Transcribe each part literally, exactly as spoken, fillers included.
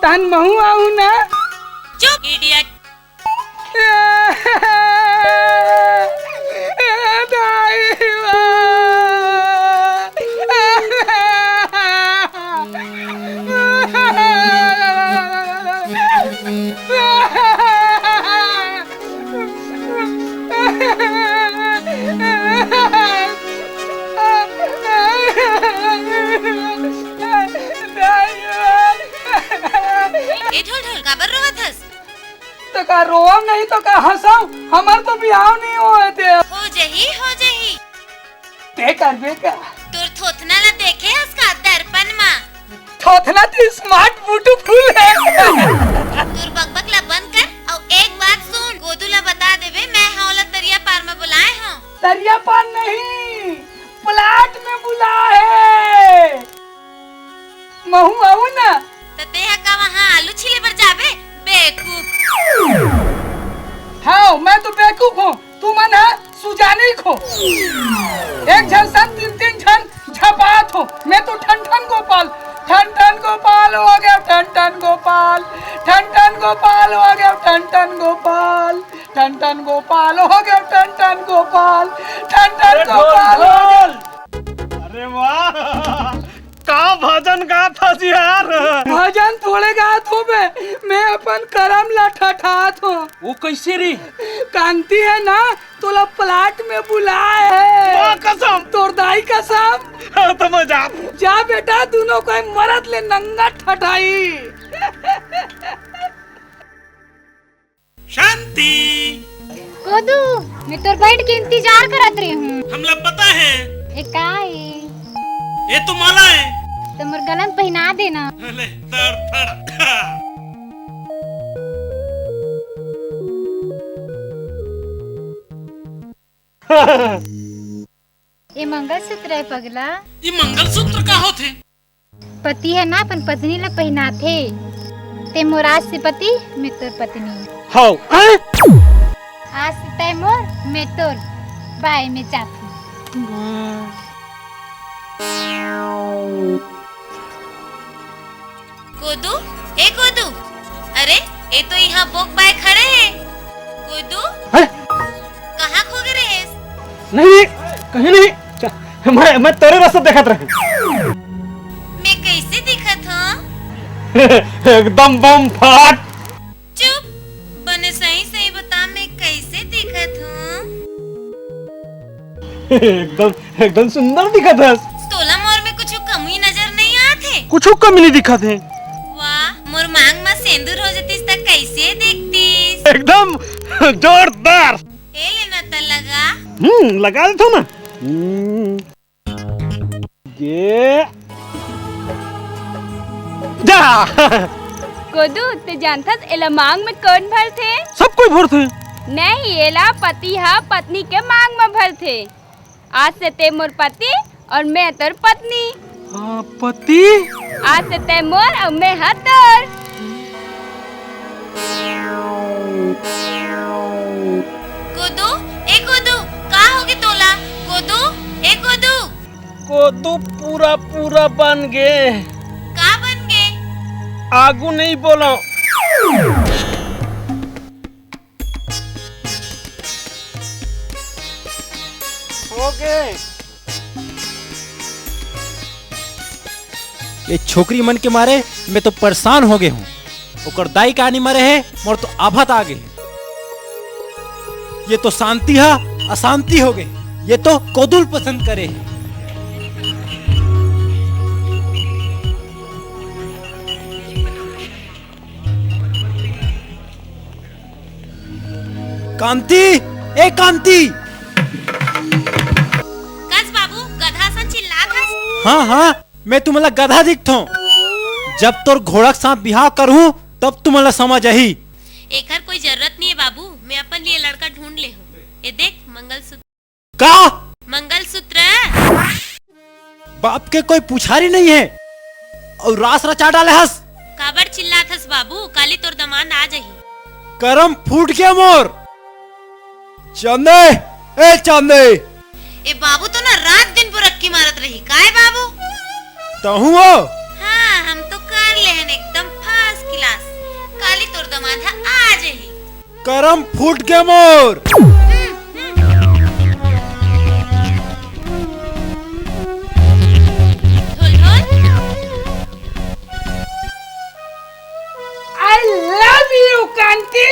तहन महू आहू ना। चुप, idiot। ए ढोल ढोल, काबर रोवत हस? तो का रोवम नहीं तो का हंसम? हमर तो बिहाव नहीं होए ते। हो जही, हो जही। ते करबे का? तोर थोथना ला देखे हस का दर्पण मा? थोथना तो smart beautiful है। तोर बकबक ला बंद कर, अउ एक बात सुन, गोदू ला बता देबे, मैं हा ओला तरिया पार मा बुलाए हूँ। तरिया पार नहीं, plot में बुलाए हे। महू आऊ ना। त तेहा का वहाँ आलू छीले बर जाबे? बेवकूफ। हाँ, मैं तो बेवकूफ हूँ, तुमन हा सुजानिक हो। एक झन संग तीन तीन झन झपात हो, मैं तो ठन ठन गोपाल, ठन ठन गोपाल हो गया, ठन ठन गोपाल, ठन ठन गोपाल हो गया, ठन ठन गोपाल, ठन ठन गोपाल हो गया, ठन ठन गोपाल, ठन ठन अरे गोपाल हो गया। ढोल। अरे वाह, का भजन गात हस यार। भजन थोड़े गात हो बे, मैं अपन करम ला ठठात हो। वो कैसे रे? कांति है ना, तोला plot में बुलाए हे। वाह कसम। तोर दाई कसम। हाँ, तो मजा। जा बेटा, दूनों कोई मरद ले नंगा ठठाई। शांति। कोदू, मैं तोर बैठ के इंतजार करत रहे हूँ। हमला पता है। ए का ए? ये तो माला है। तो मोर गला में पहिना देना। ले, धर, फड़। ए मंगलसूत्र है पगला। ये मंगलसूत्र का होथे? पति ह ना अपन पत्नी ला पहिनाथे। ते मोर आज से पति, मैं तोर पत्नी। हव। आज से तय मोर, मैं तोर। बाय, मैं जात हूँ। कोदू, ए कोदू, अरे, ए तो इहाँ बोक बाय खड़े हे। कोदू, हैं? कहाँ खो गे रहेस? नहीं, कहीं नहीं। मैं, मैं तोरे रस्ता देखत रहे। मैं कैसे दिखत हूँ? एकदम बम फाट। चुप, बने सही सही बता, मैं कैसे दिखत हूँ? एकदम, एकदम सुंदर दिखत हस। तोला मोर में कुछ कमी नजर नहीं आत हे? कुछ कमी नहीं दिखत हे। वाह, मोर मांग में सेंदूर हो जतिस त कैसे दिखतिस? एकदम जोरदार। ए लेना त लगा। हम्म, लगा देथो ना। हम्म। ये जा। कोदू, ते जानथस एला मांग में कौन भरथे? सब कोई भरथे। नहीं, एला पति हा पत्नी के मांग में भरथे। आज से ते मोर पति और मैं तोर पत्नी। हाँ, पति। आज से ते मोर और मैं हा तोर। कोदू, ए कोदू, का होगे तोला? कोदू, ए कोदू। कोदू पूरा पूरा बन गे। का बन गे? आगू नहीं बोलो। हो गे। ये छोकरी मन के मारे मैं तो परेशान हो गे हूँ। ओकर दाई का नी मरे हे, मोर तो आफत आ गे हे। ये तो शांति हा अशांति हो गे। ये तो कोदू ल पसंद करे हे। कांति, ए कांति। कस बाबू, गधा सन चिल्लात हस? हाँ, हाँ, मैं तुमला गधा दिखथों। जब तोर घोड़ा के साथ बिहाव करहूँ, तब तुमला समझ आही। एकर कोई जरूरत नहीं है बाबू, मैं अपन लिए लड़का ढूंढ ले हूँ। ये देख मंगलसूत्र। का? मंगलसूत्र। बाप के कोई पुछारी नहीं है और रास रचा डाले हस। काबर चिल्लात हस बाबू, काली तोर दमांद आ जाही। करम फूट गया मोर। चांदे, ए चांदे। ए बाबू तो ना रात दिन बुरक्की मारत रही, काय बाबू? तहूँ हो? हाँ, हम तो कर लेहन एकदम first class। माथा आ जाही। करम फूट गे मोर। ढोल ढोल। I love you कांति।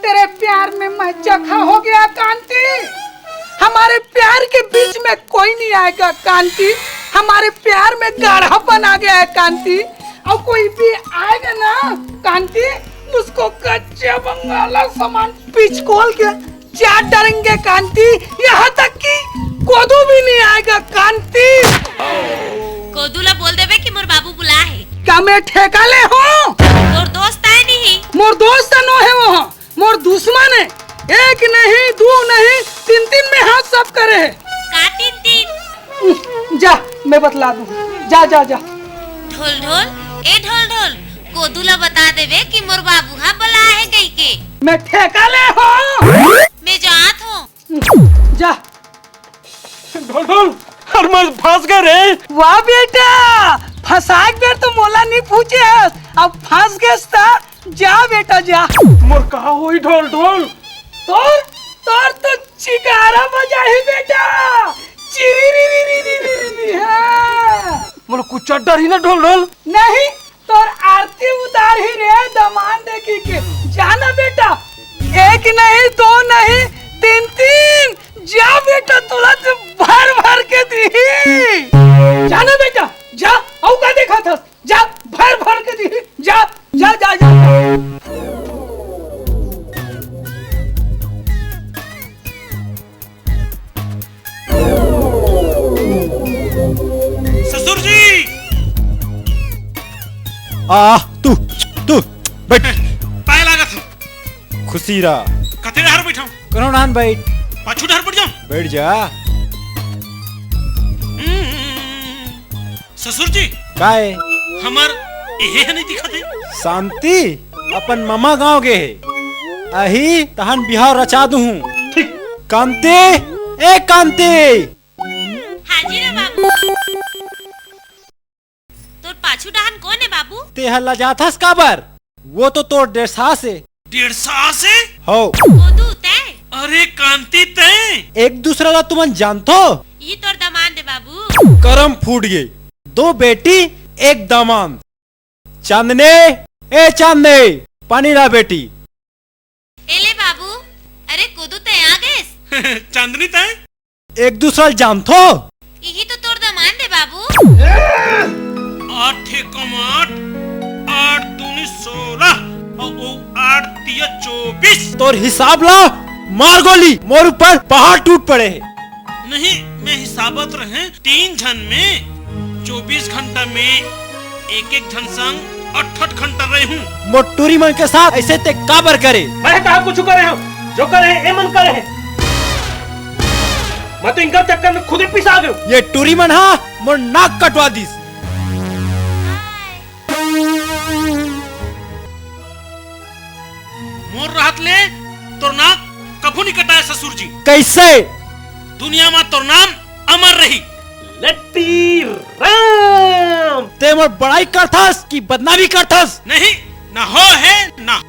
तेरे प्यार में मैं जख्म हो गया कांति। हमारे प्यार के बीच में कोई नहीं आएगा कांति। हमारे प्यार में गाढ़ापन आ गया है कांति। और कोई भी आएगा ना कांति, उसको कच्चे बंगाला समान पिचकोल के चाट डालेंगे कांति। यहाँ तक कि कोदू भी नहीं आएगा कांति। कोदू ला बोल देबे कि मोर बाबू बुला हे। का मैं ठेका ले हों? तोर दोस्त आय नहीं। मोर दोस्त नो हे वो, मोर दुश्मन हे। एक नहीं, दू नहीं, तीन तीन में हाथ साफ करे हे। का तीन तीन? जा, मैं बतला दूं। जा, जा, जा। ढोल ढोल, ए ढोल ढोल, कोदू ला बता देबे कि मोर बाबू हा बला हे कहिके। मैं ठेका ले हों। मैं जात हों। जा। ढोल ढोल, अरे मैं फंस गे रे। वाह बेटा, फंसाए के बेर तो मोला नहीं पूछे हस, अब फंस गेस ता जा बेटा जा। मोर का होई ढोल ढोल? तोर, तोर तो चिकारा बजाही बेटा। चिरी री री री री री री, हाँ। मोला कुछ डर ही ना ढोल ढोल। नहीं, तोर आरती उतारही रे दमांद देखी के। जाना बेटा, एक नहीं, दो नहीं, तीन तीन। जा बेटा, तोला तो भर भर के दीही। जाना बेटा, जा, अउ का देखत हस? जा, भर भर के दीही। जा, जा, जा, जा। ससुर जी! आ, तू, तू, बैठ। पाय लागत हूँ। खुशी रह। कथे डहर बैठाऊं? कोनो डाहन बैठ। पाछू डहर बैठ जाऊं? बैठ जा। हम्म। ससुर जी। काय? हमर एहे ह नहीं दिखत हे। शांति अपन ममा गांव गे हे। अही तहन बिहाव रचा दुहूं। ठीक। कांति, ए कांति। हाजिर हे बाबू। तोर पाछू डाहन कोन हे बाबू? ते ह लजाथस काबर? वो तो तोर डेढ़ सास हे। डेढ़ सास हे? हो। कोदू तैं? अरे कांति तैं? एक दूसरा ला तुमन जानथो? ई तोर दमांद हे बाबू। करम फूट गे। दो बेटी, एक दमांद। चांदनी, ए चांदनी, पानी ला बेटी। ए ले बाबू, अरे कोदू तैं आ गेस। चांदनी तैं? एक दूसरा ल जानथो? इही तो तोर दमांद हे बाबू। आठ एकम आठ, आठ दूनी सोलह, अउ ओ आठ तिया चौबीस। तोर हिसाब ला मार गोली, मोर ऊपर पहाड़ टूट पड़े हे। नहीं, मैं हिसाबत रहे तीन झन में चौबीस घंटा में एक एक झन संग अठठ घंटा रहे हूँ। मोर टूरी मन के साथ ऐसे ते काबर करे? मैं कहा कुछ करे हूँ, जो करे हे, ए मन करे हे। मैं तो इनका चक्कर में खुद ही पिसा गयो। ये टूरी मन हा मोर नाक कटवा दिस। मोर रहत ले तोर नाक कभू नहीं कटाय ससुर जी। कैसे? दुनिया मा तोर नाम अमर रही। लट्टी राम। ते मोर बड़ाई करथस कि बदनामी करथस? नहीं, ना हो हे, ना